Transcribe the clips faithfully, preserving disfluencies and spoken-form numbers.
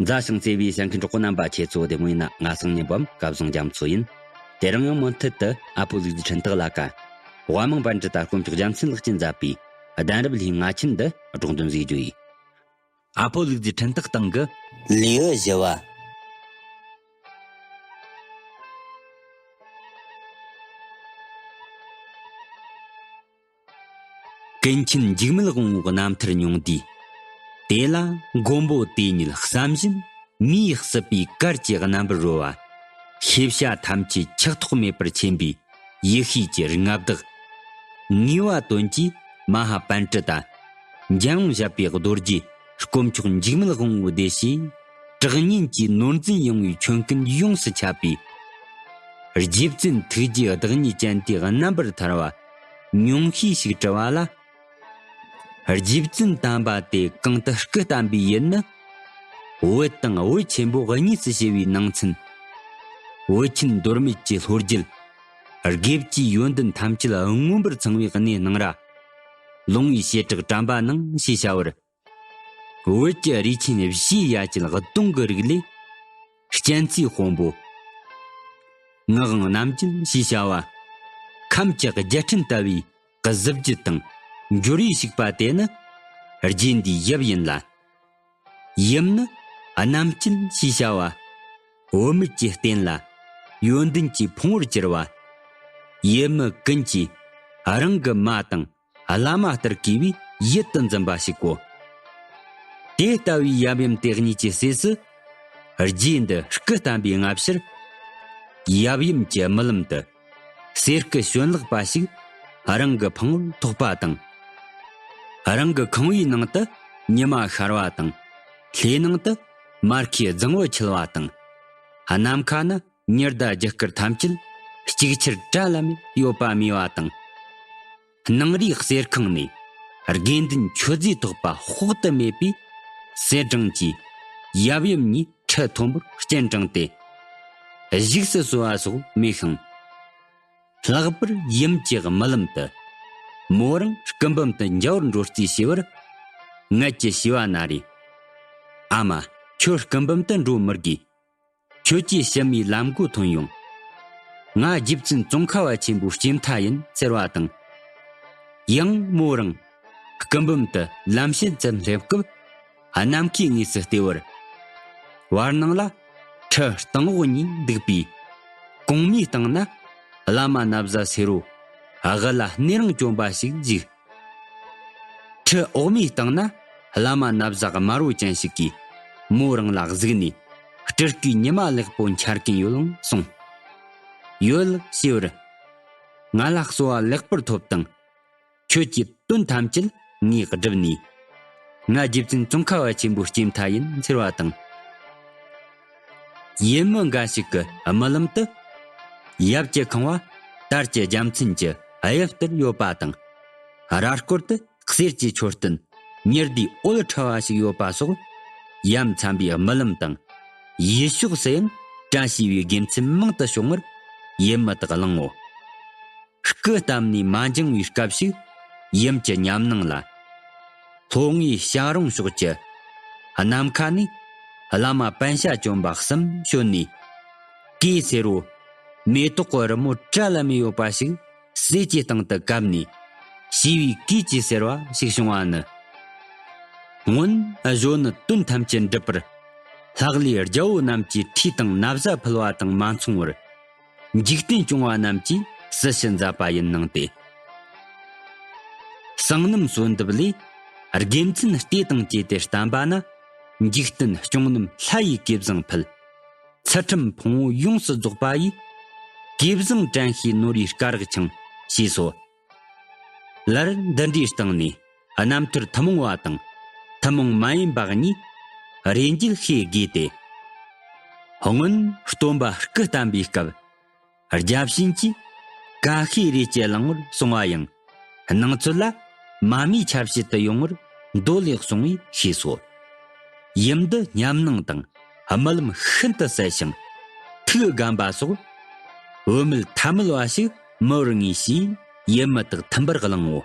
མཛའ་ཞིང་བརྩེ་བའི་གསན་མཁན་གྲོགས་པོ་རྣམ་པ། ཁྱེད་ཚོ་བདེ་མོ་ཡིན་ན། ང་སང་ཉིན་བམ་སྐལ་བཟང་རྒྱ་མཚོ་ཡིན། དེ་རིང་ཡང་མུ་མཐུད་དུ་ཨ་ཕོ་ལུག་རྫི་འཕྲིན་སྟེགས་ལ་ཀ། དབའ་མང་པཎ་ཌི་ཏ་དཀོན་མཆོག་རྒྱལ་མཚན་ལགས་ཀྱིས་མཛད་པའི་གདན་རབས་ལྷའི་ང་ཆེན་འདི་སྒྲོག་འདོན་ཟིག་རྒྱུ་ཡིན། ཨ་ཕོ་ལུག་རྫི་འཕྲིན་སྟེགས་སྟེང་གི་ལེའུ་བཞི་བ། ཀུན་མཁྱེན་འཇིགས་མེད་དབང་པོའི་རྣམ་ཐར་ཉུང་དུས། དེ་ལ་མགོན་པོ་དེ་ཉིད་བསམ་བཞིན་མིའི་སྲིད་པའི་གར་གྱི་རྣམ་པར་རོལ་བ། ཤེས་བྱ་ཐམས་ཅད་ཆགས་ཐོགས་མེད་པར་མཁྱེན་པའི་ཡེ་ཤེས་ཀྱི་མངའ་བདག་ངེས་པ་དོན་གྱི་མ་ཧཱ་པཎྜི་ཏ། འཇམ་དབྱངས་བཞད་པའི་རྡོ་རྗེ་དཀོན་མཆོག་འཇིགས་མེད་དབང་པོའི་སྡེ་བཞིའི་དྲག་ཉིན་གྱི་ནོར་འཛིན་ཡངས་པའི་ཆོས་ཀུན་ཡོངས་སུ་ཁྱབ་པའི་རྗེ་བཙུན་ཐུགས་རྗེའི་བདག་ཉིད་ཅན་དེའི་རྣམ་པར་ཐར་བ་ཉུང་ཤས་ཤིག་བྲི་བ་ལ། རྗེ་བཙུན་དམ་པ་དེ་གང་དུ་སྐུ་བལྟམས་པའི་ཡུལ་ནི། བོད་དང་བོད་ཆེན་པོ་གཉིས་སུ་ཕྱེ་བའི་ནང་ཚན། བོད་ཆེན་མདོ་སྨད་ཀྱི་ལྷོ་རྒྱུད། དགེ་བཅུའི་ཡོན་ཏན་ཐམས་ཅད་མངོན་པར་ཚང་བའི་གནས་སྣང་ར། ལུང་བའི་བྱེ་བྲག་དྲན་པ་ནང་ཞེས་བྱ་བར། བོད་ཀྱི་རིགས་ཆེན་བཞིའི་ཡ་གྱལ་གདོང་གི་རིགས་ལས། གཅན་ཚའི་དཔོན་པོ། ངག་དབང་རྣམ་རྒྱལ་ཞེས་བྱ་བ། ཁམས་ཀྱི་རྒྱལ་ཕྲན་ལྟ་བུའི་གཟི་བརྗིད་དང་འབྱོར་བས་ཕྱུག་པ་དེ་ནི་རྗེ་འདིའི་ཡབ་ཡིན་ལ། ཡུམ་ནི་རྣམ་རྒྱལ་ཞེས་བྱ་བ། བུད་མེད་ཀྱི་རྟེན་ལ་ཡོན་ཏན་གྱི་ཕུང་པོར་གྱུར་པ། ཡུལ་མི་ཀུན་གྱིས་རང་གི་མ་དང་བླ་མ་ལྟར་གུས་པས་ཡིད་དུ་འཛིན་པ་ཞིག་གོ། དེ་ལྟ་བུའི་ཡབ་ཡུམ་དེ་གཉིས་ཀྱི་སྲས་སུ། རྗེ་འདི་སྐུ་བལྟམས་པའི་སྔ་ཕྱིར། ཡབ་ཡུམ་གྱི་རྨི་ལམ་དུ། གསེར་སྐུ་བྱོན་ལེགས་པ་ཞིག་རང་གི་ཕུང་པོར་ཐོགས་པ་དང་། རང་གི་ཁང་བའི་ནང་དུ་ཉི་མ་ཤར་བ་དང་། ལྷའི་ནང་དུ་མར་ཁུའི་རྫིང་བུ་འཁྱིལ་བ་དང་། ནམ་མཁའ་ན་ཉི་ཟླ་རྒྱུ་སྐར་ཐམས་ཅད་ཅིག་ཆར་བཀྲ་ལམ་ཡོད་པ་མེད་པ་དང་། སྣང་རིའི་གསེར་ཁང་ནས་དགེ་འདུན་མཆོད་རྫས་ཐོགས་པ་དཔག་ཏུ་མེད་པའི་གསེར་སྦྲང་གིས་ཡབ་ཡུམ་གཉིས་ཁྲི་མཐོན་པོར་སྤྱན་དྲངས་ཏེ། བཞུགས་སུ་གསོལ་བ་སོགས་མེད་ཤིང་། ལྷག་པར་ཡུམ་གྱི་རྨི་ལམ་དུ། མོ་རང་སྐུ་འབུམ་དུ་འཇའ་བར་འགྲོ་རྩིས་བྱས་པར། ངལ་གྱི་བྱིས་པ་ན་རེ། ཨ་མ། ཁྱོད་སྐུ་འབུམ་དུ་འགྲོ་མི་དགོས། ཁྱོད་ཀྱི་ཕྱི་མའི་ལམ་གོ་ཐོན་ཡོང་། ང་རྗེ་བཙུན་ཙོང་ཁ་པ་ཆེན་པོའི་སྐྱེས་མཐའ་ཡིན་ཟེར་བ་དང་། ཡང་མོ་རང་སྐུ་འབུམ་དུ་ལམ་ཕྱེད་ཙམ་སླེབས་སྐབས། ནམ་མཁའི་ངོས་སུ་བལྟས་པར། བར་སྣང་ལ་ཁྲི་སྟེང་འོག་གཉིས་འདུག་པས། གོང་མའི་སྟེང་ན་བླ་མ་ན་བཟའ་སེར་པོ་དབུ་ལ་སྣེ་རིང་གྱོན་པ་ཞིག་བཞུགས། ཁྲི་འོག་མའི་སྟེང་ན་བླ་མ་ན་བཟའ་དམར་པོ་ཅན་ཞིག་གིས་མོ་རང་ལ་གཟིགས་ནས། སྤྲུལ་སྐུའི་ཉི་མ་ལེགས་པོ་འཆར་གིན་ཡོད་ལང་གསུངས། ཡོད་ཞེས་པར། ང་ལ་གསོལ་བ་ལེགས་པར་ཐོབ་དང་། ཁྱོད་ཀྱི་དོན་ཐམས་ཅད་ངས་བསྒྲུབས་ནས། ང་རྗེ་བཙུན་ཙོང་ཁ་པ་ཆེན་པོའི་སྐྱེས་མཐའ་ཡིན་ཟེར་བ་དང་། ཡུལ་མི་འགའ་ཞིག་གི་རྨི་ལམ་དུ། ཡབ་ཀྱི་ཁང་བ་དར་གྱི་རྒྱལ་མཚན་གྱི་དབྱིབས་ལྟར་ཡོད་པ་དང་། ར་སྐོར་དུ་གསེར་གྱི་མཆོད་རྟེན་ཉི་ཟླའི་འོད་འཕྲོ་བ་ཞིག་ཡོད་པ་སོགས། ཡ་མཚན་པའི་རྨི་ལམ་དང་། ཡུལ་ཕྱོགས་སུ་ཡང་བཀྲ་ཤིས་པའི་དགེ་མཚན་མང་དུ་བྱུང་བར་ཡུལ་མི་དག་གླེང་ངོ་། སྐུ་བལྟམས་ནས་མ་འགྱངས་པའི་སྐབས་ཤིག་ཡུམ་གྱི་ཉམས་སྣང་ལ། ལྷོ་ངོས་བྱ་རུང་ཕྱོགས་ཀྱི་ནམ་མཁའ་ནས་བླ་མ་པཎ་ཞྭ་གྱོན་པ་གསུམ་བྱོན་ནས། གོས་སེར་པོ་མེ་ཏོག་གི་རི་མོ་བཀྲ་ལམ་ཡོད་པ་ཞིག་གསེར་གྱི་སྟེང་དུ་བཀབ་ནས་ཞི་བའི་གོས་ཀྱིས་ཟེར་བ་ཞིག་བྱུང་བ་ནི། སྔོན་གཞོན་ནུ་དོན་ཐམས་ཅད་འགྲུབ་པར་ལྷག་ལུས་རྒྱལ་པོ་རྣམས་ཀྱིས་ཁྲུས་དང་ན་བཟའ་ཕུལ་བ་དང་མ་མཚུངས་པར། འཇིག་རྟེན་སྐྱོང་བ་རྣམས་ཀྱིས་སྲི་ཞུ་མཛད་པ་ཡིན་སྣང་སྟེ། གསང་རྣམ་གསོལ་འདེབས་ལས། དགེ་མཚན་ལྟས་དང་བཅས་ཏེ་བསྟན་པ་ན། འཇིག་རྟེན་སྐྱོང་རྣམས་ལྷ་ཡི་གོས་བཟང་ཕུལ། ཚུལ་ཁྲིམས་ཕུང་པོ་ཡོངས་སུ་རྫོགས་པ་ཡི། གོས་བཟང་དྲན་ཤེས་ནོར་བུའི་སྐ་རགས་འཆང་། ཞེས་སོ། ལར་འདི་འདྲའི་སྟེང་ནས་རྣམ་ཐར་ཐུན་མོང་བ་དང་ཐུན་མོང་མ་ཡིན་པ་གཉིས་རེ་འགྱེད་ཤེས་དགོས་ཏེ། སྔོན་སྟོན་པ་སྐུ་བལྟམས་པའི་སྐབས། བརྒྱ་བྱིན་གྱིས་ཀ་ཤའི་རས་ཀྱིས་བླང་བར་གསུངས་པ་ཡང་། སྣང་ཚུལ་ལ་མ་རྨོས་ཆ་བྱད་དུ་ཡོང་བར་མདོ་ལས་གསུངས་པས་ཤེས་སོ། ཡུམ་འདི་ཉམས་སྣང་དང་རྨི་ལམ་ཤིན་ཏུ་གསལ་ཞིང་ཐུགས་སྒམ་པ་སོགས། བུད་མེད་ཐ་མལ་བ་ཞིག་མི་བོར་ངེས་ཞེས་ཡུལ་མི་དག་མཐུན་པར་གླེང་ངོ་།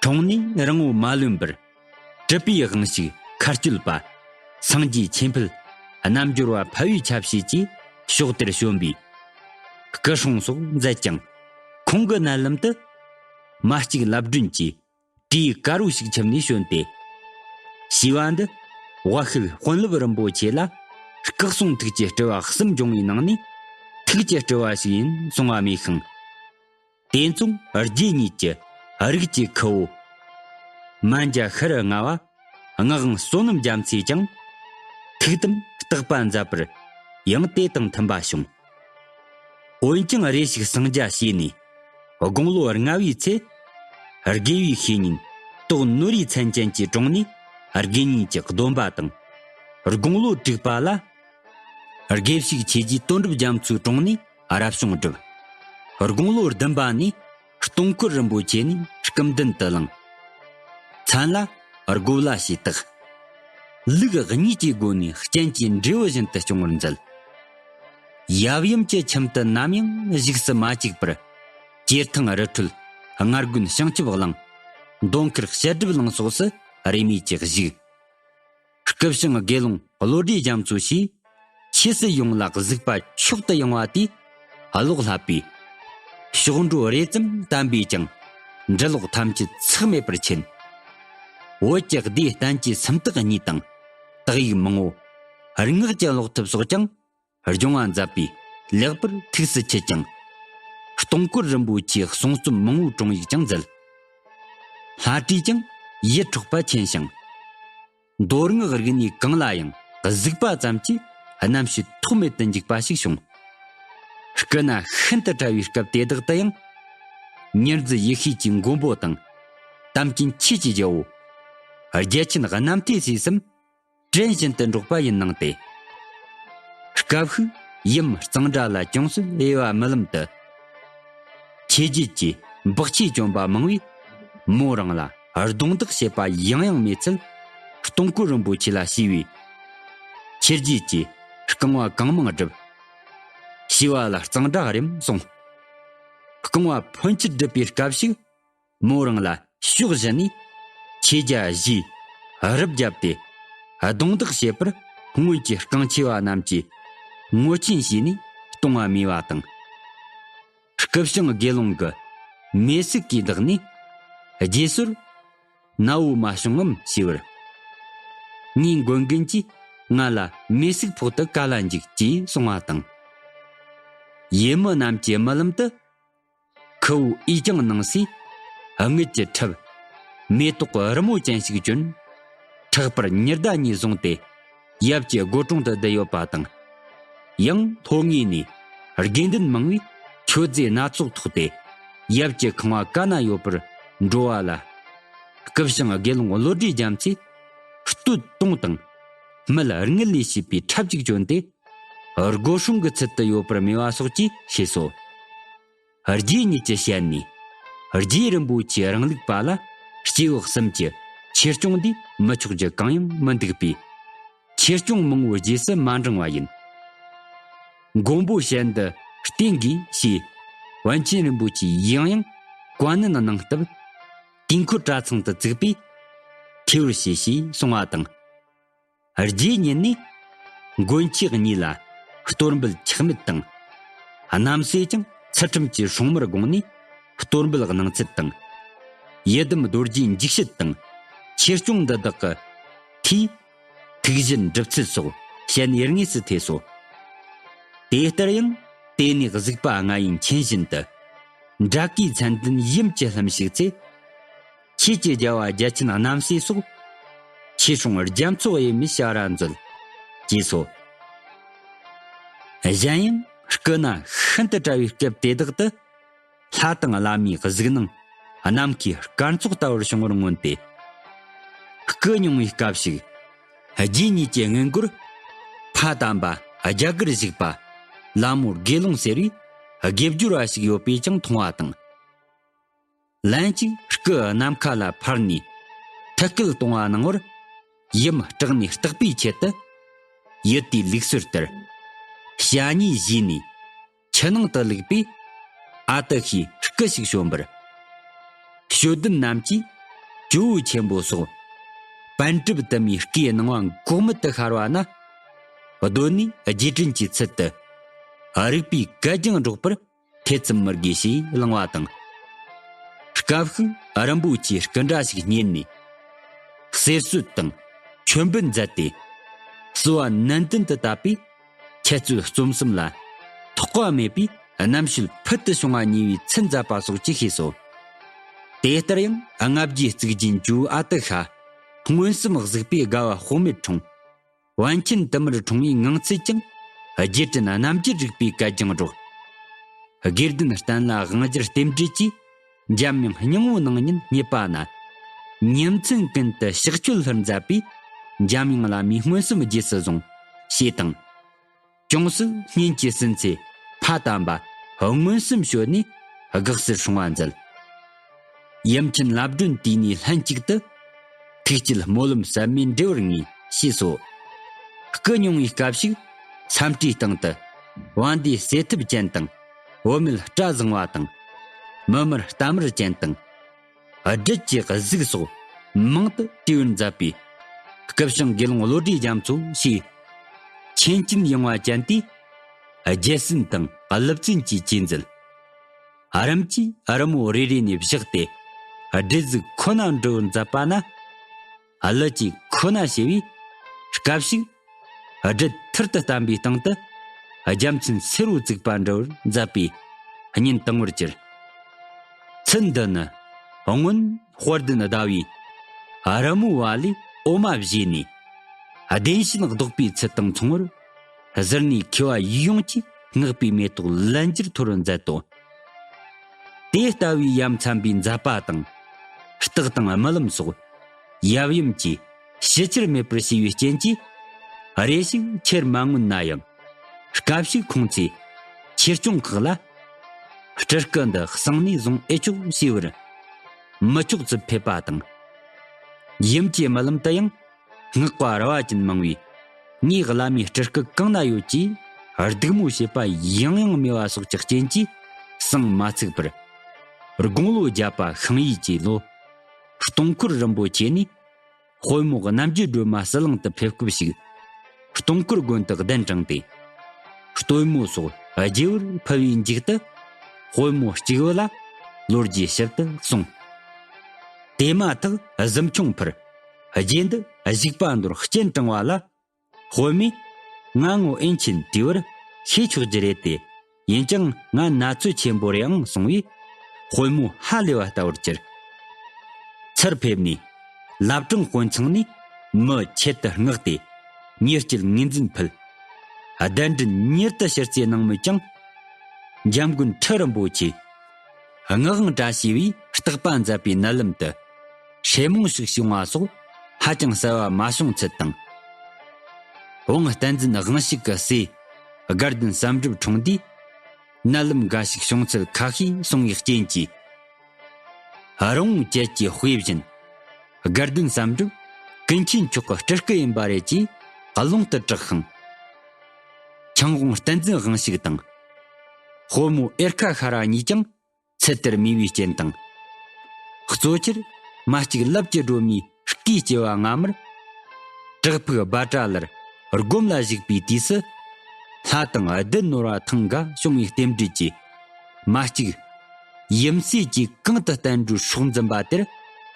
འཁྲུངས་ནས་རིང་པོ་མ་ལོན་པར། གྲུབ་པའི་དབང་ཕྱུག་མཁའ་སྤྱོད་པ། སངས་རྒྱས་ཆོས་འཕེལ་རྣལ་འབྱོར་བ་ཕ་བའི་ཆབ་སྲིད་ཀྱིས་ཕྱོགས་དེར་བྱོན་པའི་སྐུ་སྲུང་སོགས་མཛད་ཅིང་། ཁོང་གི་མནལ་ལམ་དུ་མ་གཅིག་ལབ་སྒྲོན་གྱི་བྲིས་དཀར་པོ་ཞིག་ཁྱིམ་ནས་བྱོན་ཏེ། ཞི་བ་འདི་བ་ཤུལ་དཔོན་སློབ་རིན་པོ་ཆེ་ལ་སྐུ་གསུང་ཐུགས་ཀྱི་སྤྲུལ་བ་གསུམ་འབྱུང་བའི་ནང་ནས་ཐུགས་ཀྱི་སྤྲུལ་བ་ཞིག་ཡིན་གསུང་བ་སྨྲས་ཤིང་། དེ་མཚུངས་རྗེ་ཉིད་ཀྱི་རིགས་ཀྱི་ཁུ་བོ་མན་ཇ་ཤི་རུ་ལྔ་བ་ངག་དབང་བསོད་ནམས་རྒྱ་མཚོས་ཀྱང་ཐུགས་དམ་བརྟག་པ་མཛད་པར་ཡང་དེ་དང་མཐུན་པ་བྱུང་། འོན་ཀྱང་རེ་ཞིག་སངས་རྒྱ་བྱས་ནས་དགུང་ལོ་ལྔ་བའི་ཚེ། དགེ་བའི་བཤེས་གཉེན་ཏོག་ནོར་བུའི་མཚན་ཅན་གྱི་དྲུང་ནས་དགེ་བསྙེན་གྱི་སྡོམ་པ་དང་། དགུང་ལོ་དྲུག་པ་ལ། དགེ་བཤེས་ཆོས་རྗེ་དོན་གྲུབ་རྒྱ་མཚོའི་དྲུང་ནས་རབ་བྱུང་བསྒྲུབས། དགུང་ལོ་བདུན་པ་ནས་སྟོང་འཁོར་རིན་པོ་ཆེ་ནས་སྐུ་མདུན་དུ་བླངས། མཚན་ལ་སྒོ་ལ་ཞེས་བཏགས། ལུགས་གཉིས་ཀྱི་སྒོ་ནས་རྐྱེན་གྱི་འབྲས་བུ་བཞིན་དུ་སྐྱོང་བར་མཛད། ཡབ་ཡུམ་གྱི་ཁྱིམ་དུ་ནམ་ཡང་བཞུགས་སུ་མ་བཅུག་པར། སྐྱེར་ཐང་རི་ཁྲོད་སྔར་དགོན་བྱང་ཆུབ་གླིང་། མདོ་མཁར་བཤད་སྒྲུབ་གླིང་སོགས་སུ་རེས་མོས་ཀྱིས་བཞུགས། སྐུ་ཞང་དགེ་སློང་བློ་གྲོས་རྒྱ་མཚོ་ཞེས་ཆོས་སྲིད་ཡོངས་ལ་གཟིགས་པ་མཆོག་ཏུ་ཡངས་པ་དེས་ཀློག་བསླབས་པས། གཤོག་འགྲོ་རེ་ཙམ་བསྟན་པས་ཀྱང་འབྲི་ཀློག་ཐམས་ཅད་ཚེགས་མེད་པར་མཁྱེན། བོད་ཀྱི་སྡེ་བསྟན་བཅོས་སུམ་རྟགས་གཉིས་དང་། དག་ཡིག་མང་བོ། སྔགས་ཀྱི་ཀློག་ཐབས་སོགས་ཀྱང་སྦྱོང་བ་མཛད་པས་ལེགས་པར་ཐུགས་སུ་ཆུད་ཅིང་། སྟོང་འཁོར་རིན་པོ་ཆེའི་གསུང་རྩོམ་མང་བོའི་དྲུང་ཡིག་ཀྱང་མཛད། ལྷ་བྲིས་ཀྱང་ཡིད་འཕྲོག་པ་མཁྱེན་ཞིང་། མདོ་སྔགས་རིག་གནས་གང་ལ་ཡང་གཟིགས་པ་ཙམ་གྱིས་རྣམ་ཤེས་ཐོགས་མེད་དུ་འཇུག་པ་ཞིག་བྱུང་། སྐུ་ན་ཤིན་ཏུ་བྲལ་བའི་སྐབས་དེ་དག་ཏུ་ཡང་། ཉེར་འཛིན་ཡེ་ཤེས་ཀྱི་མགོན་པོ་དང་། དམ་ཅན་ཆོས་ཀྱི་རྒྱལ་པོ། རྒྱལ་ཆེན་རྣམ་ཐོས་སྲས་གསུམ་བྲན་བཞིན་དུ་འགྲོགས་པ་ཡིན་གནང་སྟེ། སྐབས་ཤིག་ཡུམ་གཙང་སྦྲ་ལ་ཅུང་ཟད་གཡེལ་བ་རྨི་ལམ་དུ། ཆོས་བརྒྱུད་ཀྱི་འབག་ཆོས་གྱོན་པ་མང་བས་མོ་རང་ལ་རྡུང་རྡེག་བྱེད་པ་ཡང་ཡང་མེད་ཚུལ་སྟོང་འཁོར་རིན་པོ་ཆེ་ལ་ཞུས་པས། ཆོས་བརྒྱུད་ཀྱི་རྐང་བ་གང་མང་བསྒྲུབས། ཞི་བ་ལ་གཙང་སྦྲ་རེམ་སོང་། རྐང་བ་ཕོན་ཆེར་བསྒྲུབས་པའི་སྐབས་ཤིག་མོ་རང་ལ་ཕྱོགས་བཞི་ནས་ཆོས་རྒྱལ་བཞིས་རུབ་བརྒྱབ་སྟེ་རྡུང་རྡེག་བྱེད་པར་སྔོན་གྱི་རྐང་ཆེ་བ་རྣམས་ཀྱིས་ངོ་ཆེན་བྱས་ནས་གཏོང་བ་སྨྲས་པ་དང་། སྐུ་ཞང་དགེ་སློང་གི་མེ་སྲེག་གིས་བདག་ནས་རྗེས་སོར་ན་བོ་མ་བྱུང་ངམ་ཞེས་པར། ངའི་མགོན་རྒན་གྱིས་ང་ལ་མེ་སྲེག་ཕོག་ཏུ་ག་ལ་འཇུག་ཅེས་གསུང་བ་དང་། ཡུལ་མི་རྣམས་ཀྱི་རྨི་ལམ་དུ། ཁུ་བོ་ཨི་ཀྱང་ནང་སའི་དངུལ་གྱི་ཁྲབ། མེ་ཏོག་རི་མོ་ཅན་ཞིག་གྱོན། ཕྲག་པར་ཉི་ཟླ་གཉིས་བཟུང་སྟེ་ཡབ་ཀྱི་སྒོ་དྲུང་དུ་བསྡད་ཡོད་པ་དང་། ཡང་ལྷོ་ངོས་ནས་དགེ་འདུན་མང་བས་མཆོད་རྫས་སྣ་ཚོགས་ཐོགས་ཏེ་ཡབ་ཀྱི་ཁང་བ་ག་ན་ཡོད་པར་འགྲོ་བ་ལ། སྐུ་ཞང་དགེ་སློང་བློ་གྲོས་རྒྱ་མཚོས་སྟོད་དུང་དང་། སྨད་དངུལ་ལས་བྱས་པའི་ཁྲབ་ཅིག་གྱོན་ཏེ། སྒོ་སྲུང་གི་ཚུལ་དུ་ཡོད་པར་སྨྲས་པ་སོགས་ཀྱིས་ཤེས་སོ། རྗེ་ཉིད་ཀྱི་ཞལ་ནས། རྗེ་རིན་པོ་ཆེ་རིང་ལུགས་པ་ལ་སྐྱེས་བུ་གསུམ་གྱི་ཆོས་སྐྱོང་འདིས་མི་ཆོག་རྒྱུ་གང་ཡང་མི་འདུག་པས། ཆོས་སྐྱོང་མང་བོའི་རྗེས་སུ་མ་འབྲང་བ་ཡིན། མགོན་པོ་ཞལ་འདི་བསྟེན་དགོས་ཞེས་པཎ་ཆེན་རིན་པོ་ཆེས་ཡང་ཡང་བཀའ་ནན་གནང་སྟབས། དུས་འཁོར་གྲྭ་ཚང་དུ་བཙུགས་པས་ཐོས་པར་བྱོས་ཞེས་གསུང་བ་དང་། རྗེ་ཉིད་ནས་མགོན་ཁྱེད་གཉིས་ལ་གཏོར་འབུལ་ཆག་མེད་དང་། རྣམ་སྲས་ཀྱང་ཚུལ་ཁྲིམས་ཀྱི་སྲུང་མར་དགོངས་ནས་གཏོར་འབུལ་གནང་ཚུལ་དང་། ཡི་དམ་རྡོ་རྗེའི་འཇིགས་བྱེད་དང་ཆོས་སྐྱོང་འདི་དག་གི་ཐུགས་བཞེད་འགྲུབ་ཚུལ་སོགས་ཞལ་ནས་དངོས་སུ་ཐོས་སོ། དེ་ལྟར་ཡང་དེ་ནས་གཟིགས་པ་ལྔ་ཡི་མཁྱེན་བཞིན་དུ། འདྲ་སྐུའི་མཚན་ལྡན་ཡུམ་གྱི་ལྷུམས་ཞིག་ཚེ། ཆོས་ཀྱི་རྒྱལ་བ་རྒྱལ་ཆེན་རྣམ་སྲས་སོགས། ཆོས་སྲུང་རྒྱ་མཚོ་དབྱེར་མེད་ཞབས་ར་མཛད། ཅེས་སོ། གཞན་ཡང་སྐུ་ན་ཤིན་ཏུ་བྲལ་བའི་སྐབས་དེ་དག་ཏུ། ལྷ་དང་བླ་མའི་གཟིགས་སྣང་ནམ་མཁའི་སྐར་ཚོགས་ལྟ་བུར་བྱུང་བར་མངོན་ཏེ། སྐུ་སྙུང་བའི་སྐབས་ཤིག་རྗེ་ཉིད་ཀྱི་སྔས་མགོར། ཕ་དམ་པ་རྒྱ་གར་བཞུགས་པ། ལ་མོ་དགེ་སློང་ཟེར་བའི་དགེ་སྦྱོར་བ་ཞིག་ཡོད་པས་ཀྱང་མཐོང་བ་དང་། ལན་གཅིག་སྐུ་ནམ་མཁའ་ལ་འཕར་ནས་ཐུགས་སྐུལ་གཏོང་བ་གནང་བར། ཡུམ་སྐྲག་ནས་བརྟག་པའི་ཆེད་དུ། ཡུལ་དེའི་ལུགས་སྲོལ་ལྟར། ཞ་ཉེ་བཞེས་ནས་ཆུ་ནང་དུ་བླུགས་པས། ཨ་ཏི་ཤའི་སྐུ་ཞིག་བྱོན་པར། ཞོ་སྟོན་རྣམས་ཀྱིས་ཇོ་བོ་ཆེན་པོ་སོགས། པཎ་གྲུབ་དུ་མའི་སྐུའི་སྣང་བ་འགོག་མེད་དུ་ཤར་བ་ན། གདོད་ནས་རྗེས་དྲན་གྱི་ཚུལ་དུ། རིག་པའི་གད་རྒྱངས་སྒྲོག་པར་ཐེ་ཚོམ་མི་དགོས་ཞེས་གླེང་བ་དང་། སྐབས་ཤིག་རིན་པོ་ཆེའི་སྐུ་འདྲ་ཞིག་རྙེད་ནས། གསེར་གསོལ་དང་མཆོད་འབུལ་མཛད་དེ། བསུ་བ་ནན་ཏན་དུ་བཏབ་པས། འཆད་རྩོད་རྩོམ་གསུམ་ལ་ཐོགས་པ་མེད་པའི་རྣམ་དཔྱོད་ཕུལ་དུ་བྱུང་བ་ཉེ་བའི་ཚུལ་མཛད་པ་སོགས་ཀྱིས་ཤེས་སོ། དེ་ལྟར་ཡང་ལྔ་བརྒྱའི་གཙུག་རྒྱན་ཇོ་བོ་ཨ་ཏི་ཤ་མངོན་སུམ་གཟིགས་པས་དགའ་བ་དཔག་མེད་འཁྲུངས། པཎ་ཆེན་དུ་མར་འཁྲུངས་པའི་ངང་ཚུལ་ཀྱང་རྗེས་དྲན་རྣམ་འགྱུར་རིག་པའི་གད་རྒྱངས་སྒྲོག། དགེ་ལྡན་བསྟན་ལ་དབང་བསྒྱུར་རྟེན་འབྲེལ་གྱིས། འཇམ་དབྱངས་སྙིང་པོའི་སྣང་བརྙན་རྙེད་པ་ན། ཉིན་མཚན་ཀུན་ཏུ་ཕྱག་མཆོད་ལྷུར་མཛད་པས། འཇམ་དབྱངས་བླ་མའི་མངོན་སུམ་རྗེས་སུ་བཟུང་། ཞེས་དང་། ཅུང་ཟད་སྙན་གྱིས་སུན་ཚེ་ཕ་དམ་པ་མངོན་སུམ་བྱོན་ནས་དགག་གསེར་སྲུང་བ་མཛད། ཡུམ་ཆེན་ལབ་སྒྲོན་དུས་ནས་ལྷན་ཅིག་ཏུ། ཐུགས་བསྐྱེད་སྨོན་ལམ་ཟབ་མོས་འབྲེལ་བར་ངེས། ཞེས་སོ། སྐུ་མྱོང་བའི་སྐབས་ཤིག་ས་མཁྲིས་སྟེང་དུ། བན་དེ་སེ་ཐབ་ཅན་དང་། བུད་མེད་སྐྲ་བཟང་བ་དང་། མི་དམར་རྟ་དམར་ཅན་དང་། སྦྲུལ་གྱི་གཟུགས་སོགས་མང་དུ་བྲིས་པར་མཛད་པས། སྐུ་ཞང་དགེ་སློང་བློ་གྲོས་རྒྱ་མཚོ་ཞེས། མཁྱེན་ཅིང་ཡངས་པ་ཅན་དེས། རྒྱལ་སྲིད་དང་ཀླུ་བཙན་གྱི་གྱེས་མཛད། རིམ་གྱིས་རི་མོ་རེ་རེ་ནས་བཞག་སྟེ། སྦྲུལ་གཟུགས་ཁོ་ན་འབྲི་བར་མཛད་པ་ན། ཀླུ་གྱིས་ཁོ་ན་ཞེས་པས། སྐབས་ཤིག་སྦྲུལ་ཐུར་དུ་བསྟན་པའི་སྟེང་དུ། རྒྱལ་མཚན་སེར་བོ་བཙུགས་པ་འབྲི་བར་མཛད་པས། སྙན་དང་བར་གྱུར། ཚུལ་འདི་ནི། སྔོན་དཔལ་ལྡན་ཟླ་བས། རི་མོའི་བ་ལས་འོ་མ་བཞོས་ནས། བདེན་བཞིན་ལྡོག་པའི་ཚུལ་དང་མཚུངས་པར། གཟུར་གནས་མཁས་པ་ཡོངས་ཀྱིས་བསྔགས་པའི་མེ་ཏོག་ལན་བརྒྱར་འཐོར་བར་མཛད་དོ། དེ་ལྟ་བུའི་ཡ་མཚན་པའི་མཛད་པ་དང་། རྟགས་དང་རྨི་ལམ་སོགས་ཡབ་ཡུམ་གྱིས་ཞུ་ཆེར་མེད་པར་བྱས་པའི་རྐྱེན་གྱིས། རེ་ཞིག་ཁྱེར་མ་མངོན་ན་ཡང་། སྐབས་ཤིག་ཁོང་ཚོས་ཆོས་སྐྱོང་ཁག་ལ། སྤྲུལ་སྐུ་འདི་གསང་ནས་བཟུང་ཨེ་ཆོག་ཞེས་པར། མི་ཆོག་ཚུལ་ཕེབས་པ་དང་། ཡུམ་གྱི་རྨི་ལམ་དུ་ཡང་། སྔགས་པ་རུ་བ་ཅན་མང་བས། ངའི་བླ་མའི་སྤྲུལ་སྐུ་གང་ན་ཡོད་ཅེས་སྡིགས་མོ་བྱེད་པ་ཡང་ཡང་སྨྲས་པ་སོགས་ཀྱི་རྐྱེན་གྱིས་གསང་མ་ཚུགས་པར། དགུང་ལོ་བརྒྱད་པ་ཤིང་ཡོས་ཀྱི་ལོ། སྟོང་འཁོར་རིན་པོ་ཆེ་ནས་དཔོན་མོ་རྣམ་རྒྱལ་སྒྲོལ་མ་ཟི་ལིང་དུ་ཕེབས་སྐབས་ཤིག་སྟོང་འཁོར་དགོན་དུ་གདན་དྲངས་ཏེ། སྟོན་མོ་སོགས་རྒྱས་པར་ཕུལ་བའི་མཇུག་ཏུ། དཔོན་མོ་གཅིག་པུ་ལ་ལོ་རྒྱུས་ཞིབ་ཏུ་གསུངས། དེ་མ་ཐག་གཟིམ་ཆུང་ཕུར། རྗེ་འདི་བཞུགས་པ་མདོར་སྤྱན་དྲངས་པ་ལ། དཔོན་མོས་ང་ངོ་ཨེ་མཁྱེན། དེ་བར་ཤེས་ཆོག་རྒྱུ་རེད་དེ། ཡིན་ཀྱང་ང་ན་ཚོད་ཆེན་པོ་རེད་ཨང་གསུང་བས། དཔོན་མོ་ཧ་ལས་པ་ལྟ་བུར་གྱུར། ཚུར་ཕེབས་ནས་བླ་བྲང་དཔོན་ཚང་ནས་མི་ཆེད་དུ་མངགས་ཏེ། ཉེར་སྐྱེལ་ངོས་འཛིན་ཕུལ། གདན་འདྲེན་མྱུར་དུ་ཞུ་རྩིས་གནང་མོད་ཀྱང་། འཇམ་མགོན་ཁྲི་རིན་པོ་ཆེ། ངག་དབང་བཀྲ་ཤིས་པས་བརྟག་པ་མཛད་པའི་མནལ་ལམ་དུ། ཧྲེ་མོང་ཞིག་བྱུང་བ་སོགས་ཧ་ཅང་གསལ་བ་མ་བྱུང་ཚུལ་དང་། དབང་བསྟན་འཛིན་དབང་ཕྱུག་གི་སྲས་དགའ་ལྡན་བསམ་གྲུབ་འཁྲུངས་དུས། མནལ་ལམ་འགའ་ཞིག་བྱུང་ཚུལ་ཁ་ཤས་གསུངས་པའི་རྐྱེན་གྱིས། རི་བོང་བཅས་ཀྱི་དཔེ་བཞིན། དགའ་ལྡན་བསམ་གྲུབ་ཀུན་མཁྱེན་མཆོག་གི་སྤྲུལ་སྐུ་ཡིན་པ་རེད་ཅེས་ཀློང་དུ་གྲགས་ཤིང་། ཆང་དབང་བསྟན་འཛིན་དབང་ཕྱུག་དང་། དཔོན་མོ་ཨེར་ཁ་ཤ་ར་གཉིས་ཀྱང་ཚུལ་དེར་མོས་པའི་རྐྱེན་དང་། གཙོ་ཆེར་མ་གཅིག་ལབ་ཀྱི་སྒྲོལ་མའི་སྐུའི་སྐྱེ་བ་སྔ་མར། བྲག་ཕུག་སྦ་ཏྲ་ལར་སྒོམ་ལ་བཞུགས་པའི་དུས་སུ། ལྷ་དང་བདུད་ནོར་བ་ཐང་འགའ་བྱུང་བའི་རྟེན་འབྲེལ་གྱིས། མ་གཅིག་ཡུམ་སྲས་ཀྱིས་གང་དུ་བསྟན་འགྲོའི་སྲོག་འཛིན་པ་དེར་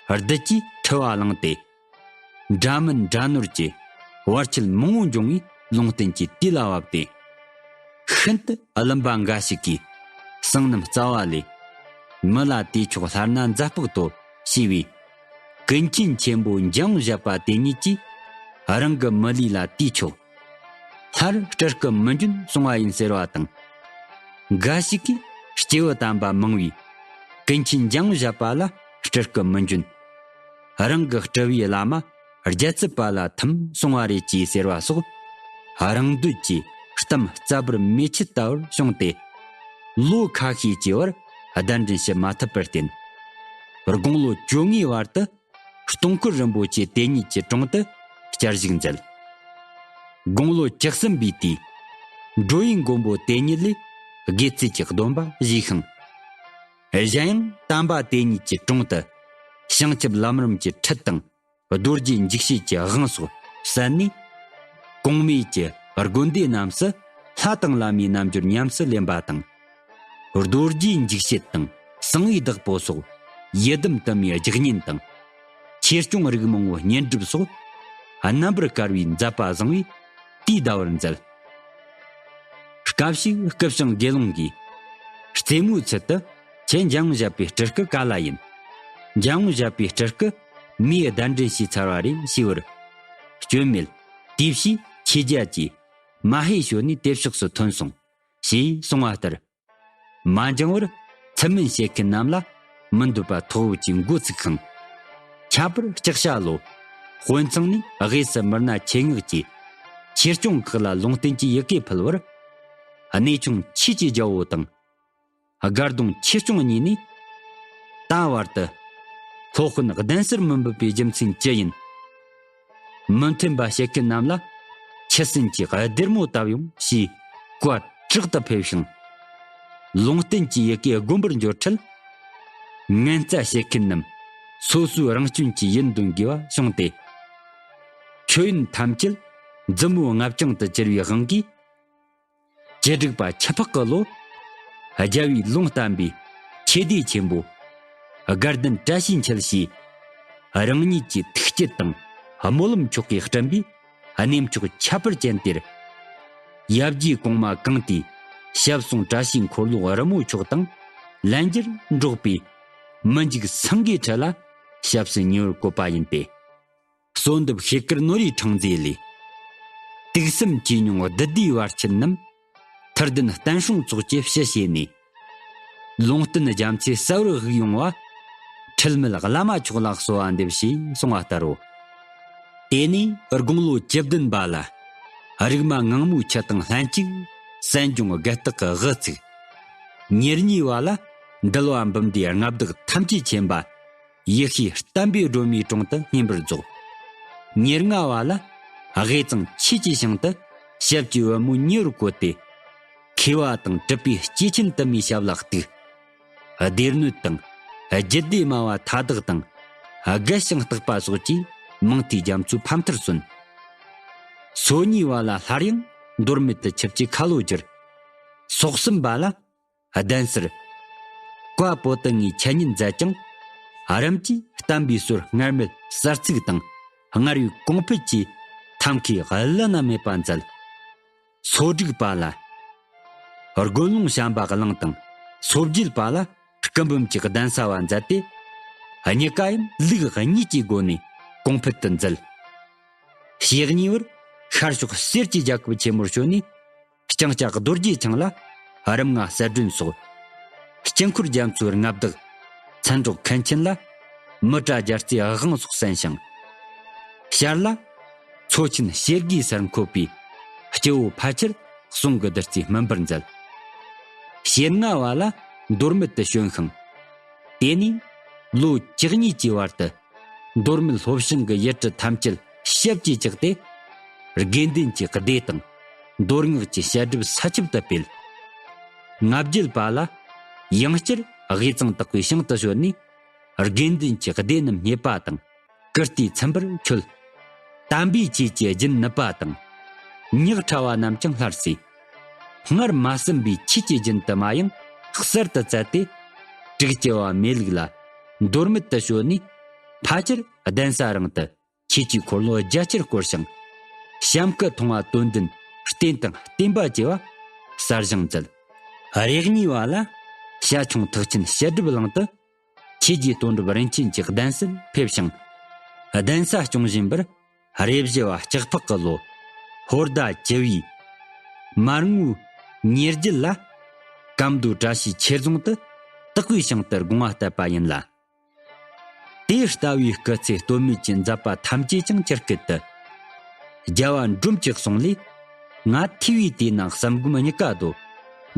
བདུད་ཀྱིས་འཁྲུལ་བ་བླངས་ཏེ། འདྲ་མིན་འདྲ་ནོར་གྱི་བར་ཆད་མང་བོ་འབྱུང་བས་ལུང་བསྟན་གྱི་དུས་ལ་བབ་སྟེ། ཤིན་ཏུ་བླུན་པ་འགའ་ཞིག་གིས་གསང་རྣམ་རྩ་བ་ལས་མི་ལ་དེས་ཆོག་སླར་ན་མཛའ་བརྟག་ཏོ་ཞེས་པའི་ཀུན་མཁྱེན་ཆེན་པོ་འཇམ་དབྱངས་བཞད་པ་དེ་ཉིད་ཀྱིས་རང་གི་མི་ལུས་ལ་དེས་ཆོག་སླར་སྤྲུལ་སྐུ་མི་འབྱོན་གསུང་བ་ཡིན་ཟེར་བ་དང་། འགའ་ཞིག་གིས་སྐྱེས་བུ་དམ་པ་མང་བས་ཀུན་མཁྱེན་འཇམ་དབྱངས་བཞད་པ་ལ་སྤྲུལ་སྐུ་མི་འབྱོན། རང་གི་སྤྲུལ་པའི་བླ་མ་རྒྱལ་ཚབ་པ་ལ་ཐིམ་གསུང་བ་རེད་ཅེས་ཟེར་བ་སོགས། རང་འདོད་ཀྱི་གཏམ་རྩ་བར་མེ་ཆུ་ལྟ་བུར་བྱུང་སྟེ། ལོ་ཁ་ཤས་ཀྱི་བར་གདན་འདྲེན་ཞུ་མ་ཐུབ་པར་བརྟེན། དགུང་ལོ་བཅོ་ལྔའི་བར་དུ་སྟོང་འཁོར་རིན་པོ་ཆེ་དེ་ཉིད་ཀྱི་དྲུང་དུ་བསྐྱར་བཞུགས་མཛད། དགུང་ལོ་བཅུ་གསུམ་པའི་དུས། འགྲོ་བའི་མགོན་པོ་དེ་ཉིད་ལས་དགེ་ཚུལ་གྱི་སྡོམ་པ་བཞེས་ཤིང་། གཞན་ཡང་དམ་པ་དེ་ཉིད་ཀྱི་དྲུང་དུ་བྱང་ཆུབ་ལམ་རིམ་གྱི་ཁྲིད་དང་ རྡོ་རྗེ་འཇིགས་བྱེད་ཀྱི་དབང་སོགས་གསན་ནས། གོང་སྨྲས་ཀྱི་དགོན་སྡེ་རྣམས་སུ་ལྷ་དང་བླ་མའི་རྣམ་འགྱུར་ཉམས་སུ་ལེན་པ་དང་། རྡོ་རྗེ་འཇིགས་བྱེད་དང་གསང་བའི་བདག་པོ་སོགས་ཡི་དམ་དུ་མའི་རྒྱགས་བརྙན་དང་། ཆོས་སྐྱོང་རིགས་མང་བོའི་བསྙེན་སྒྲུབ་སོགས་རྣམ་པར་དཀར་བའི་མཛད་པ་བཟང་བས་དུས་འདའ་བར་མཛད། སྐབས་ཤིག་སྐུ་ཞང་དགེ་སློང་གིས། རྩེད་མོའི་ཚུལ་དུ་ཁྱེད་འཇམ་དབྱངས་བཞད་པའི་སྤྲུལ་སྐུ་ག་ལ་ཡིན། འཇམ་དབྱངས་བཞད་པའི་སྤྲུལ་སྐུ་མིའི་གདན་འདྲེན་བྱས་ཚར་བ་རེད་ཞུས་པར། སྐྱོན་མེད། དེ་བཞིན་ཁྱེད་རྒྱལ་གྱིས་མ་ཧེ་ཞོན་ནས་དེ་ཕྱོགས་སུ་ཐོན་སོང་། ཞེས་གསུངས་པ་ལྟར། མ་འགྱངས་པར་ཚུལ་མིན་བཤད་མཁན་རྣམས་ལ་མི་འདོད་པ་ཐོག་བུད་ཀྱིས་མགོ་ཚུགས་ཤིང་། ཁྱད་པར་ལྕགས་བྱ་ལོ། དཔོན་ཚང་ནས་དབུས་སུ་མི་སྣ་ཆེད་མངགས་ཀྱིས་ཆོས་སྐྱོང་ཁག་ལ་ལུང་བསྟན་གྱི་ཡི་གེ་ཕུལ་བར། གནས་ཆུང་ཆོས་ཀྱི་རྒྱལ་པོ་དང་། དགའ་གདོང་ཆོས་སྐྱོང་གཉིས་ནས། ད་བར་དུ་སློབ་དཔོན་གདན་སར་མི་འབོད་པའི་རྒྱུ་མཚན་ཅི་ཡིན། མི་མཐུན་པ་བྱེད་མཁན་རྣམས་ལ་ཁྱི་སེམས་ཀྱི་སྡེར་མོ་བཏབ་ཡོང་ཞེས་བཀའ་དྲག་ཏུ་ཕེབས་ཤིང་། ལུང་བསྟན་གྱི་ཡི་གེ་དགོངས་པར་འགྱུར་འཕྲལ། ངན་རྩ་བྱེད་མཁན་རྣམས་སོ་སོའི་རང་སྐྱོན་གྱིས་ཡིན་འདོན་དགོས་པ་བྱུང་སྟེ། མཆོད་ཡོན་ཐམས་ཅད་མཛུབ་མོ་ལྔ་བརྐྱང་དུ་གྱུར་བའི་དབང་གིས། བཅུ་དྲུག་པ་ཁྱི་ཕག་གི་ལོ། རྒྱལ་བའི་ལུང་བསྟན་པའི་ཆོས་སྡེ་ཆེན་པོ། དགའ་ལྡན་བཀྲ་ཤིས་འཁྱིལ་ཞེས། རང་ཉིད་ཀྱི་ཐུགས་བསྐྱེད་དང་སྨོན་ལམ་མཆོག་གིས་བསྐྲུན་པའི་གནས་མཆོག་ཁྱད་པར་ཅན་དེར། ཡབ་རྗེ་གོང་མ་གང་དེའི་ཞབས་ཟུང་བཀྲ་ཤིས་འཁོར་ལོ་རི་མོ་མཆོག་དང་ལན་བརྒྱར་འགྲོགས་པའི་མི་འཇིགས་སེང་གེའི་ཁྲི་ལ་ཞབས་སུ་ཉེ་བར་བཀོད་པ་ཡིན་ཏེ། གསོལ་འདེབས་ཤེལ་དཀར་ནོར་བུའི་འཕྲེང་མཛེས་ལས། དུག་གསུམ་ཇེ་ཉུང་བདུད་སྡེའི་བར་ཆད་རྣམས། ཐུར་ལྡན་བསྟན་སྲུང་ཚོགས་ཀྱིས་ཞི་བྱས་ནས། ལུང་བསྟན་རྒྱ་མཚོའི་ས་བར་བཞུགས་ཡོང་བ། འཁྲུལ་མེད་བླ་མ་མཆོག་ལ་གསོལ་བ་འདེབས་ཞེས་གསུངས་པ་ལྟར་རོ། དེ་ནས་དགུང་ལོ་བཅུ་བདུན་པ་ལ། རིག་མ་ངང་མོའི་ཁྱི་དང་ལྷན་ཅིག་གསན་སྦྱོང་དགའ་རྟགས་ཀྱི་དབུ་ཚུགས། ཉེར་གཉིས་པ་ལ་འདུལ་བ་འབུམ་སྡེའི་མངའ་བདག་ཐམས་ཅད་མཁྱེན་པ། ཡེ་ཤེས་བསྟན་པའི་སྒྲོན་མེའི་དྲུང་དུ་བསྙེན་པར་རྫོགས། ཉེར་ལྔ་བ་ལ་དབུས་གཙང་ཆོས་ཀྱི་ཞིང་དུ་ཞབས་ཀྱི་པད་མོ་ཉེ་བར་བཀོད་དེ། མཁས་པ་དང་གྲུབ་པའི་སྐྱེས་ཆེན་དུ་མའི་ཞབས་ལ་གཏུགས། སྡེ་སྣོད་དང་རྒྱུད་སྡེ་སྨྲ་བ་མཐའ་དག་དང་། རྒལ་ཞིང་བརྟག་པ་སོགས་ཀྱིས་མང་ཐོས་རྒྱ་མཚོའི་ཕ་མཐར་སོན། སོ་གཉིས་པ་ལ་སླར་ཡང་འདོར་མེད་དུ་ཆིབས་ཀྱི་ཁ་ལོ་བསྒྱུར། སོ་གསུམ་པ་ལ། གདན་སར། བཀའ་པོ་ཏི་ལྔའི་འཆད་ཉན་མཛད་ཅིང་། རིམ་གྱིས་བསྟན་པའི་སྲོལ་སྔར་མེད་གསར་ཚུགས་དང་སྔར་བས་གོང་འཕེལ་གྱིས་ཐབས་མཁས་བླ་ན་མེད་པ་མཛད། སོ་དྲུག་པ་ལ། དགོན་ལུང་བྱམས་པ་གླིང་དང་སོ་བརྒྱད་པ་ལ་སྐུ་འབུམ་གྱི་གདན་ས་བ་མཛད་དེ། གཉིས་ཀ་ཡང་ལུགས་གཉིས་ཀྱི་སྒོ་ནས་གོང་འཕེལ་དུ་མཛད། ཞེ་གཉིས་པར་ཤར་ཕྱོགས་གསེར་གྱི་རྒྱལ་ཁབ་ཆེན་མོར་བྱོན་ནས། ལྕང་སྐྱ་རྡོ་རྗེ་འཆང་ལ་རིམ་ལྔ་གསལ་སྒྲོན་སོགས། དཀྱིལ་འཁོར་རྒྱ་མཚོའི་མངའ་བདག་མཚན་སྒྲོགས་མཁན་ཆེན་ལ་མི་ཏྲ་རྒྱལ་རྩེའི་དབང་སོགས་གསན་ཞིང་། ཞར་ལ་མཚོ་ཆེན་ཤེལ་གྱི་སར་འཁོད་པའི་སྐྱེ་བོ་ཕལ་ཆེར་གསུང་གི་བདུད་རྩིས་སྨིན་པར་མཛད། ཞེ་ལྔ་བ་ལ་མདོ་སྨད་དུ་བྱོན་ཤིང་། དེ་ནས་ལོ་བཅུ་གཉིས་ཀྱི་བར་དུ། མདོ་སྨད་ལྷོ་བྱང་གི་ཡུལ་གྲུ་ཐམས་ཅད་ཞབས་ཀྱིས་བཅགས་ཏེ། དགེ་འདུན་གྱི་སྡེ་དང་མདོ་སྔགས་ཀྱི་བཤད་སྒྲུབ་ས་ཁྱབ་ཏུ་སྤེལ། ལྔ་བརྒྱད་པ་ལ་ཡང་བསྐྱར་དབུས་གཙང་དག་པའི་ཞིང་དུ་བྱོན་ནས། དགེ་འདུན་གྱི་སྡེ་རྣམས་མཉེས་པ་དང་ཀིརྟིས་ཚིམ་པར་འཁྱོལ། དམ་པའི་ཆོས་ཀྱི་རྒྱུན་ནུབ་པ་དང་། ཉག་ཕྲ་བ་རྣམས་ཀྱང་སླར་གསོས། སྔར་མ་ཟིན་པའི་ཆོས་ཀྱི་རྒྱུན་དུ་མ་ཡང་གསར་དུ་བཙལ་ཏེ། དྲུག་སྐྱེ་བ་མེད་ལུགས་ལ་མདོ་སྨད་དུ་བྱོན་ནས་ཕལ་ཆེར་གདན་ས་རང་དུ་ཆོས་ཀྱི་འཁོར་ལོ་རྒྱ་ཆེར་བསྐོར་ཞིང་། གཤམ་སྐུ་མཐོང་བ་དོན་ལྡན་རྟེན་དང་བརྟེན་པ་བཅས་པ་གསར་བཞེངས་མཛད། རེ་གཉིས་པ་ལ་ཞྭ་ཆུང་ཐེག་ཆེན་བཤད་སྒྲུབ་གླིང་དུ་ཆོས་རྗེ་དོན་གྲུབ་རིན་ཆེན་གྱི་གདན་སར་ཕེབས་ཤིང་། གདན་ས་སྐྱོང་བཞིན་པར། རེ་བཞི་བ་ལྕགས་ཕག་གི་ལོ། ཧོར་ཟླ་བཅུ་བའི་མར་ངོའི་ཉེར་བརྒྱད་ལ། ཀ་མདོ་བཀྲ་ཤིས་ཆོས་རྫོང་དུ་དག་པའི་ཞིང་དུ་དགོངས་པ་བཏབ་པ་ཡིན་ལ། དེ་ལྟ་བུའི་སྐུ་ཚེ་སྟོད་སྨད་ཀྱི་མཛད་པ་ཐམས་ཅད་ཀྱང་ཇི་སྐད་དུ། རྒྱལ་བ་འབྲོམ་གྱི་གསུང་ལས། ང་ཐོས་པའི་དུས་ན་བསམ་སྒོམ་གཉིས་ཀ་སྡོད།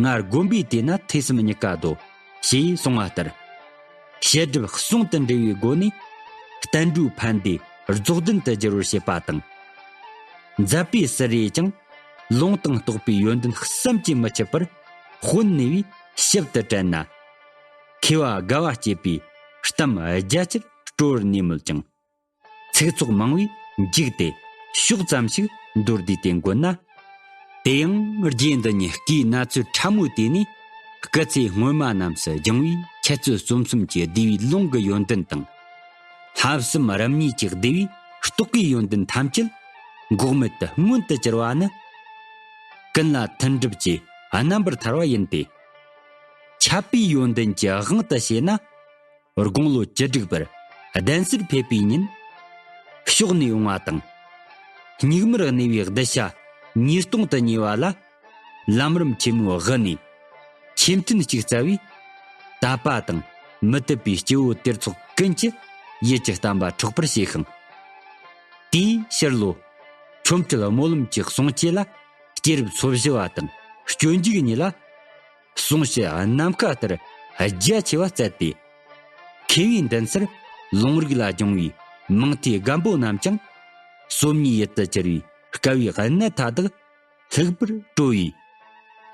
ང་སྒོམ་པའི་དུས་ན་ཐོས་བསམ་གཉིས་ཀ་སྡོད། ཞེས་གསུངས་པ་ལྟར། བཤད་སྒྲུབ་གསུང་དང་འབྲེལ་བའི་སྒོ་ནས་བསྟན་འགྲོའི་ཕན་བདེ་རྫོགས་ལྡན་དུ་འགྱུར་བར་བྱེད་པ་དང་། མཛད་པའི་ཟུར་རེས་ཀྱང་ལུང་དང་རྟོགས་པའི་ཡོན་ཏན་བསམ་གྱིས་མི་ཁྱབ་པར་དཔོན་གནས་པས་ཞིབ་ཏུ་དྲན་ན། མཁས་པ་དགའ་བ་སྐྱེད་པའི་གཏམ་རྒྱ་ཆེར་སྤྲོ་བར་ནུས་མོད་ཀྱང་། ཐུག་ཚོགས་མང་བས་འཇིགས་ཏེ་ཕྱོགས་ཙམ་ཞིག་མདོར་བསྡུས་ཏེ་འགོད་ན། དེ་ཡང་རྗེ་འདི་ཉིད་སྐུའི་ན་ཚོད་ཕྲ་མོའི་དུས་ནས་སྐུ་ཚེ་སྔོན་མ་རྣམས་སུ་སྦྱངས་པའི་འཆད་རྩོད་རྩོམ་གསུམ་གྱི་བསྡུས་པའི་ལུང་གི་ཡོན་ཏན་དང་། བསླབ་གསུམ་རབ་གཉིས་ཀྱི་བསྡུས་པའི་རྟོགས་པའི་ཡོན་ཏན་ཐམས་ཅད་འགོག་མེད་དུ་མངོན་དུ་གྱུར་པ་ནི། ཀུན་ལ་མཐུན་སྒྲུབ་ཀྱི་རྣམ་པར་ཐར་བ་ཡིན་ཏེ། འཆད་པའི་ཡོན་ཏན་གྱི་དབང་དུ་བྱས་ན། དགུང་ལོ་བཅུ་དྲུག་པར་གདན་སར་ཕེབས་པའི་ཉིན། ཕྱོགས་ནས་འོང་བ་དང་། སྙིགས་མར་གནས་པའི་གདུལ་བྱ་ཉེས་ལྟུང་དུ་ཉེ་བ་ལ། ལམ་རིམ་ཆེན་མོའི་དབུ་ནས་ཆེས་མཐུན་གཅིག་རྩ་བའི་དད་པ་དང་མི་དད་པའི་སྐྱེ་བོ་དེར་ཚོགས་ཀུན་གྱི་ཡིད་ཀྱི་བརྟན་པ་འཕྲོག་པར་བྱས་ཤིང་། དེའི་ཕྱིར་ལོ། ཆོ་འཕྲུལ་སྨོན་ལམ་གྱི་གསུང་བཅས་ལ་སྐྱེས་རབས་སོ་བཞི་བ་དང་སྤྱོད་འཇུག་གཉིས་ལ། གསུང་བཤད་ནམ་མཁའ་ལྟར་རྒྱ་ཆེ་བ་སྩལ་ཏེ། མཁས་པའི་མདུན་སར་ལུང་རིགས་ལ་སྦྱོང་བའི་མང་ཐོས་རྒན་པོ་རྣམས་ཀྱང་སོམ་ཉིའི་ཡུལ་དུ་གྱུར་བའི་དཀའ་བའི་གནད་མཐའ་དག་ལྷུག་པར་བཀྲོལ་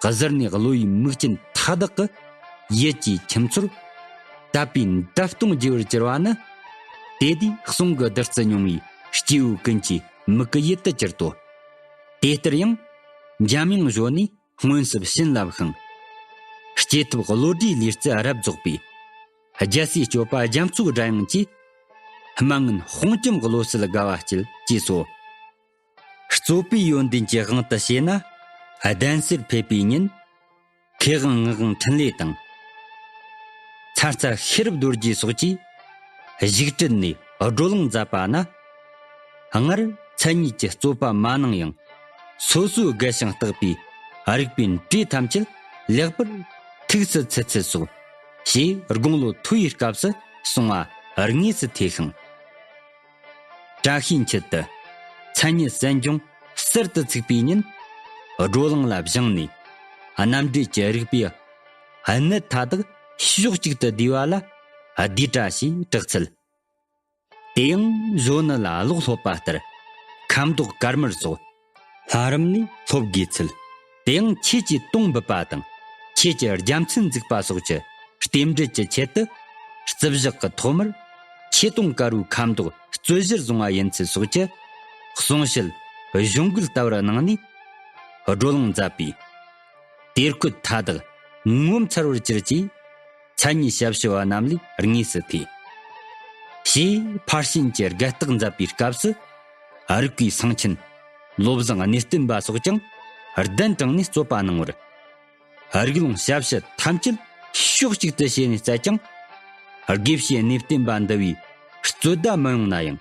བས། གཟིར་ནས་གློ་བའི་མིག་ཅན་མཐའ་དག་གི་ཡིད་ཀྱི་ཁྱིམ་ཚོར་དད་པའི་འདབ་སྟོང་རྒྱས་པར་གྱུར་པ་ནི། དེ་དུས་གསུང་གི་བདུད་རྩི་མྱོང་བའི་སྐྱེ་བོ་ཀུན་གྱི་མིག་གི་ཡུལ་དུ་གྱུར་ཏོ། དེ་ལྟར་ཡང་འཇམ་དབྱངས་གཞོན་ནུས་སྔོན་གསུབ་བྱིན་རླབས་ཤིང་། སྐྱེས་ཐོབ་བློ་གྲོས་ལུས་རྩལ་རབ་རྫོགས་པའི། རྒྱལ་སྲས་སྐྱོབ་པ་རྒྱ་མཚོའི་སྒྲ་དབྱངས་ཀྱིས། སྨྲ་ངན་དཔུང་འཇོམས་བློ་གསལ་དགའ་བ་སྐྱེད་ཅེས་སོ། རྩོད་པའི་ཡོན་ཏན་གྱི་དབང་དུ་བྱས་ན། གདན་སར་ཕེབས་པའི་ཉིན། མཁས་དབང་ངག་དབང་འཕྲིན་ལས་དང་། ཚ་ཚ་ཤེས་རབ་རྡོ་རྗེ་སོགས་ཀྱིས་བཞུགས་ཁྲིད་ནས་བགྲོ་གླེང་མཛད་པ་ན། སྔར་མཚན་ཉིད་ཀྱི་རྩོད་པ་མ་གནང་ཡང་། སོ་སོའི་དགའ་ཞིང་རྟག་པའི་རིག་པའི་འགྲོས་ཐམས་ཅད་ལེགས་པར་ཐུགས་སུ་ཚུད་ཚུལ་སོགས་ཞེས་དགུང་ལོ་མཐོ་བའི་སྐབས་སུ་གསུང་བ་དངོས་སུ་ཐོས་ཤིང་། བཀྲ་ཤིས་འཁྱིལ་དུ་མཚན་ཉིད་གསན་སྦྱོང་གསར་དུ་ཚུགས་པའི་ཉིན། བགྲོ་གླེང་ལ་བཞེངས་ནས་རྣམ་འགྲེལ་གྱི་རིག་པའི་གནད་མཐའ་དག་ཕྱོགས་གཅིག་ཏུ་བསྡུས་པ་ལ་བསྡུས་གྲྭ་ཞེས་གྲགས་ཚུལ། དེ་ཡང་གཞོན་ནུ་ལ་ཀློག་སློབ་པ་ལྟར་ཁ་མདོག་དཀར་དམར་སོགས་ལྷ་རམས་ནས་སློབ་དགོས་ཚུལ། དེ་ཡང་ཆོས་ཀྱི་དུང་འབུད་པ་དང་ཆོས་ཀྱི་རྒྱལ་མཚན་འཛུགས་པ་སོགས་ཀྱི་རྟེན་འབྲེལ་གྱི་ཆེད་དུ། རྩིབས་བཞག་གི་ཐོག་མར་ཆོས་དུང་དཀར་པོའི་ཁ་མདོག་རྩོད་གཞིར་བཟུང་བ་ཡིན་ཚུལ་སོགས་ཀྱི་གསུང་བཤད་གཞུང་འགུལ་ལྟ་བུར་གནང་ནས་བགྲོ་གླེང་མཛད་པས། དེར་འཁོད་མཐའ་དག་ངོ་མཚར་བར་གྱུར་ཅིང་། མཚན་ཉིད་ཞབས་ཞུ་བ་རྣམས་ལས་དངོས་སུ་ཐོས། ཞེས་ཕར་ཕྱིན་གྱི་དགའ་རྟགས་མཛད་པའི་སྐབས་སུ། རིགས་པའི་གསང་ཆེན་བློ་བཟང་གནས་བརྟན་པ་སོགས་ཀྱང་གདན་དྲངས་ནས་རྩོད་པ་གནང་བར། རིགས་ལུང་ཞབས་ཕྱི་ཐམས་ཅད་ཕྱོགས་གཅིག་ཏུ་བྱས་ནས་བསྩལ་ཀྱང་། དགེ་བཤེས་གནས་བརྟན་པ་འདི་བས་རྩོད་ཟླ་མི་ཡོང་ན་ཡང་།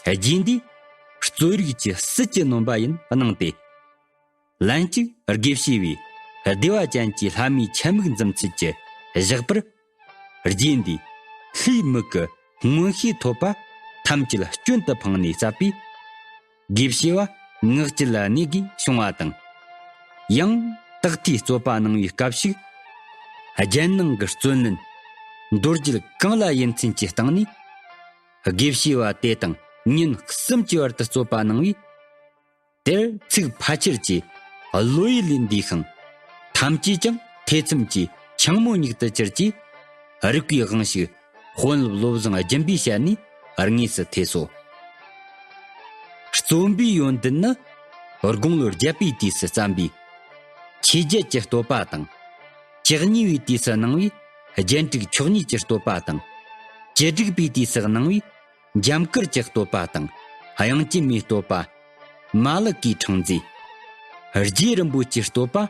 རྗེ་འདིས་རྩོད་རིགས་ཀྱི་སྲིད་ཀྱི་ནོན་པ་ཡིན་གནང་སྟེ། ལན་གཅིག་དགེ་བཤེས་པས་བདེ་བ་ཅན་གྱི་ལྷ་མིའི་ཆེད་དམིགས་འཛིན་ཚུལ་གྱི་བཞག་པར། རྗེ་འདིས་ལྷའི་མིག་གི་མངོན་ཤེས་ཐོབ་པ་ཐམས་ཅད་སྐྱོན་དུ་འཕངས་ནས་བསྩལ་པས། དགེ་བཤེས་པ་ངག་བཅད་ལ་གནས་དགོས་བྱུང་བ་དང་། ཡང་དག་ཐོས་རྩོད་པ་གནང་བའི་སྐབས་ཤིག་རྒྱན་ནང་གི་རྩོད་ལེན་མདོ་རྒྱུད་གང་ལ་ཡིན་མཚན་གྱི་སྟེང་ནས། དགེ་བཤེས་པ་དེ་དང་ཉིན་གསུམ་གྱི་བར་དུ་རྩོད་པ་གནང་བས། དེར་ཚིག་ཕལ་ཆེར་གྱིས་བློ་ཡུལ་ལས་འདས་ཤིང་། ཐམས་ཅད་ཀྱང་ཐེ་ཚོམ་གྱི་འཕྱང་མོ་ཉིད་དུ་གྱུར་ཅིང་། རིག་པའི་དབང་ཕྱུག་དཔོན་སློབ་བློ་བཟང་སྦྱིན་པའི་ཞལ་ནས་དངོས་སུ་ཐོས་སོ། རྩོམ་པའི་ཡོན་ཏན་ནི། དགུང་ལོ་བརྒྱད་པའི་དུས་སུ་བརྩམས་པའི་ཆོས་བརྒྱད་ཀྱི་བསྟོད་པ་དང་། བཅུ་གཉིས་པའི་དུས་སུ་གནང་བའི་རྒྱན་དྲུག་མཆོག་གཉིས་ཀྱི་བསྟོད་པ་དང་། བཅུ་དྲུག་པའི་དུས་སུ་གནང་བའི་འཇམ་དཀར་གྱི་བསྟོད་པ་དང་། དབྱངས་ཅན་མའི་བསྟོད་པ། མ་ལུག་གི་འཕྲེང་མཛེས། རྗེ་རིན་པོ་ཆེའི་བསྟོད་པ།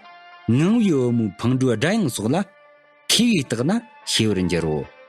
ངང་པའི་བུ་མོའི་ཕང་འགྲོའི་སྒྲ་དབྱངས་སོགས་ལ། མཁས་པས་བརྟགས་ན་ཤེས་པར་འགྱུར་རོ།